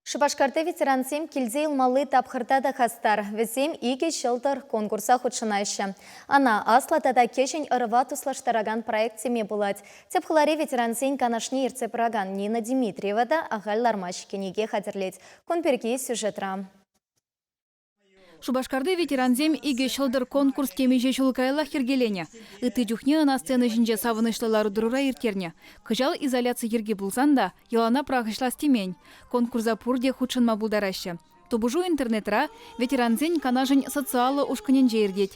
Шупашкарти ветерансем килте юлмалли тапхӑрта та хастар. Вӗсем икӗ ҫӑлтӑр конкурса хутшӑнаҫҫӗ. Ӑна аслӑ тата кӗҫӗн ӑрӑва туслаштаракан проект теме пулать. Тӗп хулари ветерансен канашне ертсе пыракан Нина Дмитриева та ахаль лармасть, кӗнеке хатӗрлет. Кун пирки сюжетра. Шупашкарти ветерансем икӗ ҫӑлтӑр конкурс темиҫе ҫул каяллах йӗркеленӗ. Ытти чухне ӑна сцена ҫинче савӑнӑҫлӑ лару-тӑрура ирттернӗ. Кӑҫал изоляци йӗрки пулсан та йӑлана пӑрахӑҫлас темен. Конкурса пурте хутшӑнма пултараҫҫӗ. Тупӑшу интернетра ветерансен канашӗн социаллӑ ушкӑнӗнче иртет.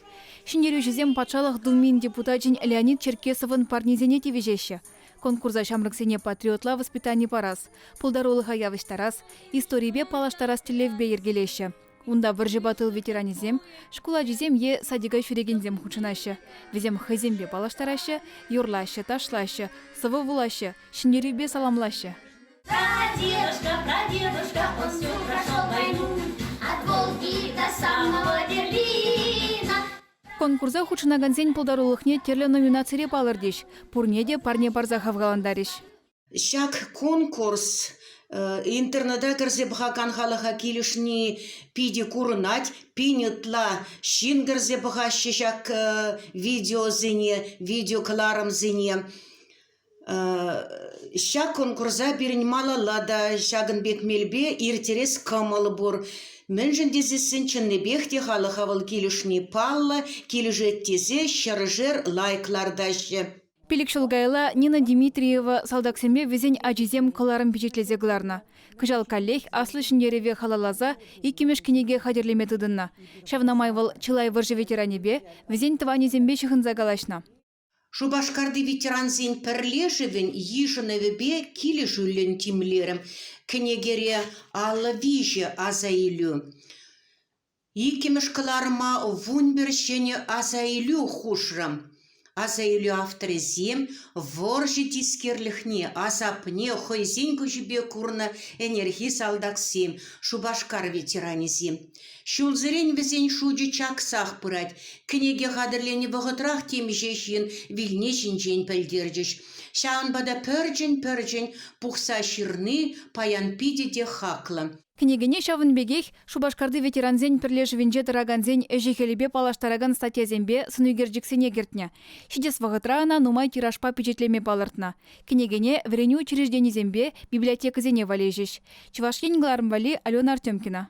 Ҫӗнтерӳҫӗсем Патшалӑх Думин депутачӗн Леонид Черкесовӑн парнисене тивӗҫеҫҫӗ. Конкурса ҫамрӑксене патриотла воспитани парас, пултарулӑха явӑҫтарас, историпе паллаштарас тӗллевпе йӗркелеҫҫӗ. Унта вӑрҫӑпа тыл ветеранӗсем, шкул ачисем е садика ҫӳрекенсем хутшӑнаҫҫӗ. Вӗсем хӑйсемпе паллаштараҫҫӗ, юрлаҫҫӗ, ташлаҫҫӗ, сӑвӑ вулаҫҫӗ, ҫӗнтерӳпе саламлаҫҫӗ. Прадедушка, прадедушка, он всю прошел войну, от Волги до самого Берлина. Конкурса хутшӑнакансен пултарулӑхне тӗрлӗ номинацире палӑртӗҫ, пурне те парне парса хавхалантарӗҫ. Ҫак конкурс интернета кӗрсе пӑхакан халӑха килӗшни питӗ курӑнать. Пин ытла ҫын кӗрсе пӑхаҫҫӗ ҫак видеосене, видеокӑларӑмсене. Ҫак конкурса пирӗн малалла та ҫакӑн пек мелпе ирттерес кӑмӑл пур. Мӗншӗн тесессӗн чӑннипех те халӑха вӑл килӗшни паллӑ, килӗшет тесе ҫӗршер лайк лартаҫҫӗ. Пилӗк ҫул каялла Нина Дмитриева салтаксемпе вӗсен ачисем кӑларӑм пичетлесе кӑларнӑ. Кӑҫал каллех Аслӑ Ҫӗнтерӗве халалласа иккӗмӗш кӗнеке хатӗрлеме тытӑннӑ. Ҫавна май вӑл чылай вӑрҫӑ ветеранӗпе, вӗсен тӑванӗсемпе ҫыхӑнса калаҫнӑ. Шупашкарти ветерансен пӗрлешӗвӗн йышӑнӑвӗпе килӗшӳллӗн тимлерӗм. Кӗнекере 53 асаилӳ. Иккӗмӗш кӑларӑма 11 ҫӗнӗ асаилӳ хушрӑм. Асаилӳ авторӗсем вӑрҫӑ тискерлӗхне, асапне хӑйсен куҫӗпе курнӑ ӗнерхи салтаксем, Шупашкар ветеранӗсем. Ҫулсерен вӗсен шучӗ чаксах пырать. Кӗнеке хатӗрленӗ вӑхӑтрах темиҫе ҫын вилни ҫинчен пӗлтерчӗҫ. Ҫавӑнпа та пӗрчӗн-пӗрчӗн пухса ҫырни паян питӗ те хаклӑ. Кӗнекене ҫавӑн пекех Шупашкарти ветерансен пӗрлешӗвӗнче тӑракансен ӗҫӗ-хӗлӗпе паллаштаракан статьясемпе сӑнӳкерчӗксене кӗртнӗ. Ҫитес вӑхӑтра ӑна нумай тиражпа пичетлеме палӑртнӑ. Кӗнекене вӗренӳ учрежденисемпе библиотекӑсене валеҫӗҫ. Чӑваш Ен кӑларӑм валли Алена Артемкина.